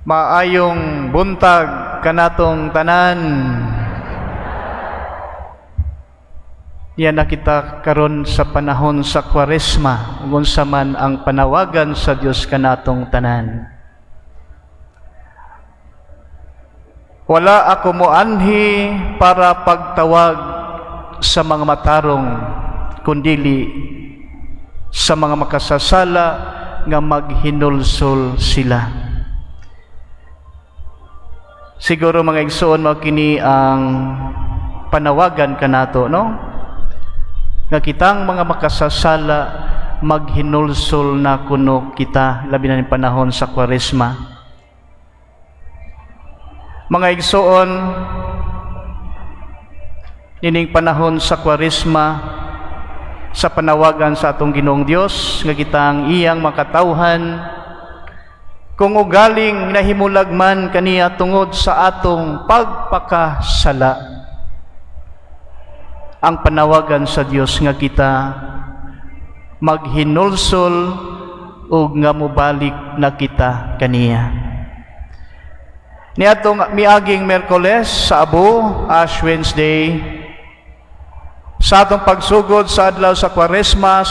Maayong buntag kanatong tanan. Yan na kita karon sa panahon sa Kwaresma, ug unsa man ang panawagan sa Dios kanatong tanan. Wala ako moanhi para pagtawag sa mga matarong, kundili sa mga makasasala nga maghinulsol sila. Siguro, mga igsoon, mao kini ang panawagan kanato, no? Nga kitang mga makasasala, maghinulsol na kuno kita, labi na ning panahon sa Kwaresma. Mga igsoon, nining panahon sa Kwaresma, sa panawagan sa atong Ginoong Dios nga kitang iyang makatawhan, kung ugaling nahimulag man kaniya tungod sa atong pagpakasala, ang panawagan sa Dios nga kita maghinulsol ug nga mobalik na kita kaniya. Niadtong miaging Miyerkules sa Abo, Ash Wednesday, sa atong pagsugod sa adlaw sa Kwaresmas,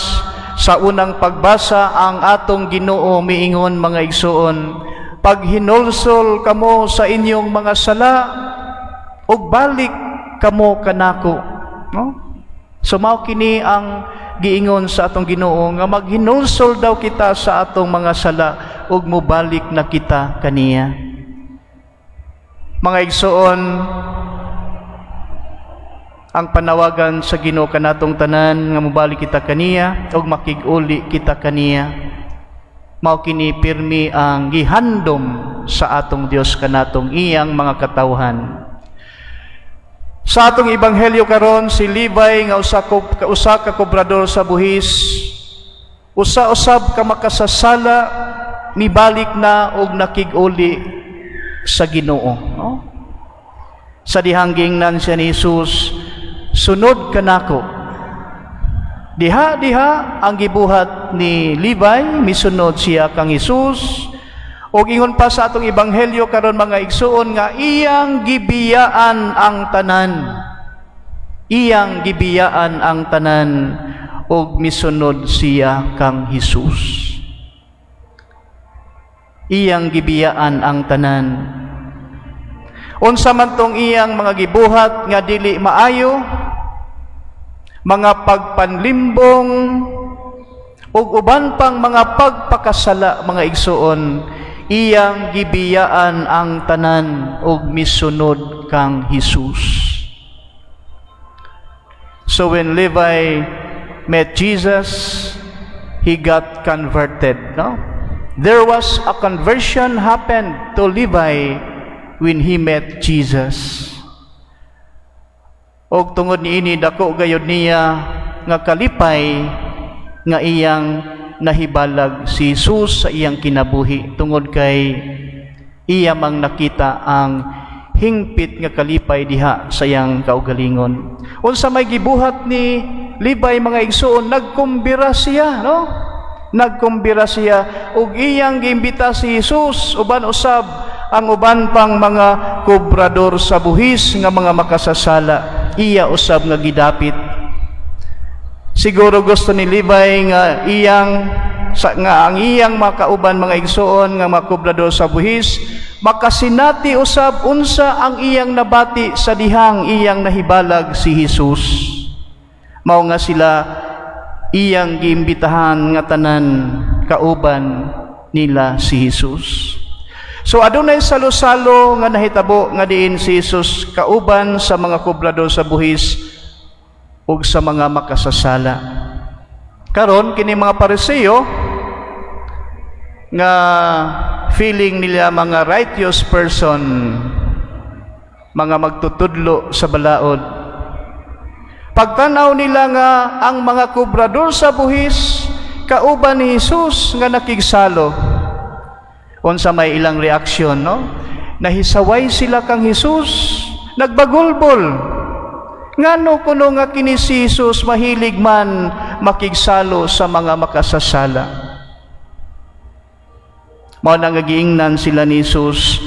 sa unang pagbasa, ang atong Ginoo miingon, mga igsoon, "Paghinulsol kamo sa inyong mga sala ug balik kamo kanako," no? So mao kini ang giingon sa atong Ginoo, nga maghinulsol daw kita sa atong mga sala ug mobalik na kita kaniya. Mga igsoon, ang panawagan sa Ginoo kanatong tanan nga mobalik kita kaniya ug makig-uli kita kaniya. Mao kini pirmi ang gihandom sa atong Dios kanatong iyang mga katawhan. Sa atong ebanghelyo karon, si Levi nga usa ka kobrador sa buhis, usa usab ka makasasala, mibalik na og nakig-uli sa Ginoo, no? Sa dihang giingnan siya ni Jesus, "Sunod kanako." Diha diha ang gibuhat ni Levi, misunod siya kang Jesus. Og ingon pa sa atong ebanghelyo karon, mga igsuon, nga iyang gibiyaan ang tanan. Iyang gibiyaan ang tanan ug misunod siya kang Jesus. Iyang gibiyaan ang tanan. Unsa man tong iyang mga gibuhat nga dili maayo, mga pagpanlimbong ug uban pang mga pagpakasala, mga igsuon, iyang gibiyaan ang tanan ug misunod kang Jesus. So when Levi met Jesus, he got converted, no? There was a conversion happened to Levi when he met Jesus. Og tungod niini, dako gayud niya nga kalipay nga iyang nahibalag si Jesus sa iyang kinabuhi, tungod kay iya mang nakita ang hingpit nga kalipay diha sa iyang kaugalingon. Unsa may gibuhat ni Levi, mga igsuon? Nagkumbira siya, no? Nagkumbira siya ug iyang giimbita si Jesus uban usab ang uban pang mga kobrador sa buhis nga mga makasasala, iya usab nga gidapit. Siguro gusto ni Levi nga iyang sa, nga ang iyang makauban, mga igsuon, nga mga kobrador sa buhis, makasinati usab unsa ang iyang nabati sa dihang iyang nahibalag si Jesus. Mao nga sila iyang giimbitahan nga tanan kauban nila si Jesus. So adunay salo-salo nga nahitabo nga diin si Jesus kauban sa mga kobrador sa buhis ug sa mga makasasala. Karon, kini mga Pariseo nga feeling nila mga righteous person, mga magtutudlo sa balaod, pagtanaw nila nga ang mga kobrador sa buhis kauban ni Jesus nga nakigsalo, unsa may ilang reaksyon, no? Nahisaway sila kang Jesus, nagbagulbol. Ngano kuno nga kini si Jesus mahilig man makigsalo sa mga makasasala? Mao na nga giingnan sila ni Jesus,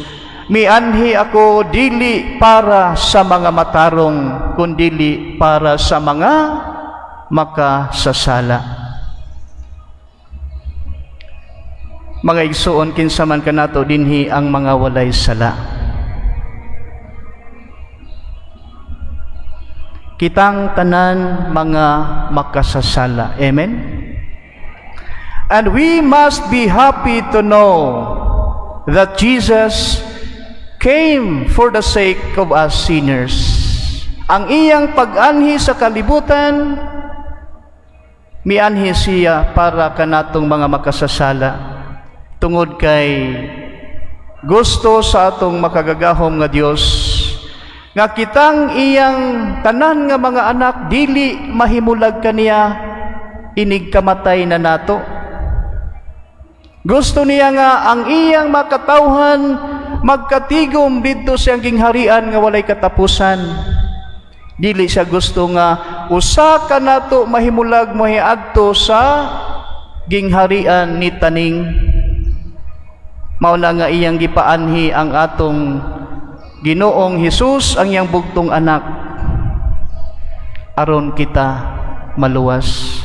"Mianhi ako dili para sa mga matarong, kundili para sa mga makasasala." Mga igsuon, kinsa man kanato dinhi ang mga walay sala? Kitang tanan mga makasasala. Amen? And we must be happy to know that Jesus came for the sake of us sinners. Ang iyang pag-anhi sa kalibutan, mianhi siya para kanatong mga makasasala. Tungod kay gusto sa atong makagagahom nga Dios nga kitang iyang tanan nga mga anak dili mahimulag kaniya inig kamatay na nato. Gusto niya nga ang iyang makatawhan magkatigom didto sa iyang gingharian nga walay katapusan. Dili siya gusto nga usa ka nato mahimulag mohiadto sa gingharian ni Taning. Mao na nga iyang gipaanhi ang atong Ginoong Hesus, ang iyang bugtong anak, aron kita maluwas,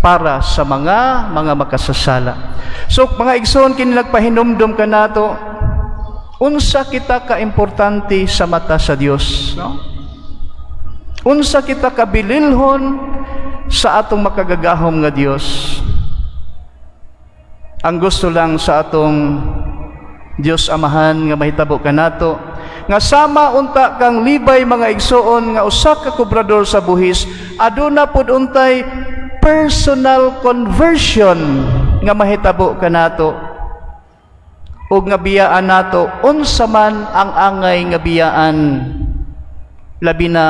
para sa mga makasasala. So mga igsoon, kini nagpahinumdum kanato unsa kita kaimportante sa mata sa Dios, no? Unsa kita kabililhon sa atong makagagahom nga Dios. Ang gusto lang sa atong Dios Amahan nga mahitabo kanato nga sama unta kang Levi, mga igsoon, nga usa ka kobrador sa buhis, aduna pud untay personal conversion nga mahitabo kanato ug nga biyaan nato unsa man ang angay nga biyaan, labi na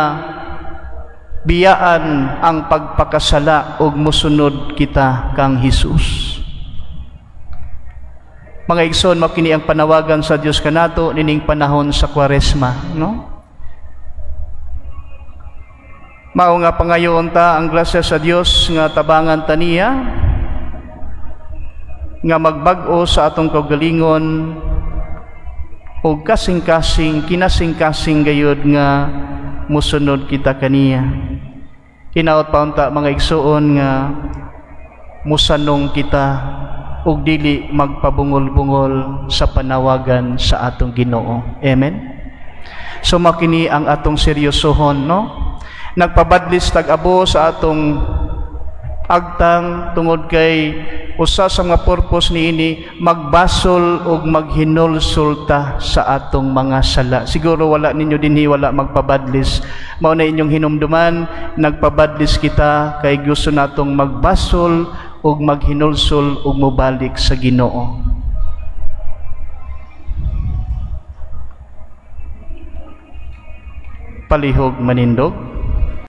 biyaan ang pagpakasala ug musunod kita kang Hesus. Mga igsoon, mao kini ang panawagan sa Dios kanato nining panahon sa Kwaresma, no? Mao nga pangayoon ta ang grasya sa Dios nga tabangan ta niya nga magbag-o sa atong kaugalingon ug kasing-kasing, kinasing-kasing gayud nga musunod kita kaniya. Hinaot pa unta, mga igsuon, nga musanong kita ug dili magpabungol-bungol sa panawagan sa atong Ginoo. Amen. So mao kini ang atong seryosohon, no? Nagpabadlis tag-abo sa atong agtang tungod kay usa sa mga purpose niini, magbasol ug maghinulsol ta sa atong mga sala. Siguro wala ninyo dinhi wala magpabadlis. Mao na inyong hinumduman, nagpabadlis kita kay gusto natong magbasol ug maghinulsol ug mobalik sa Ginoo. Palihog manindog.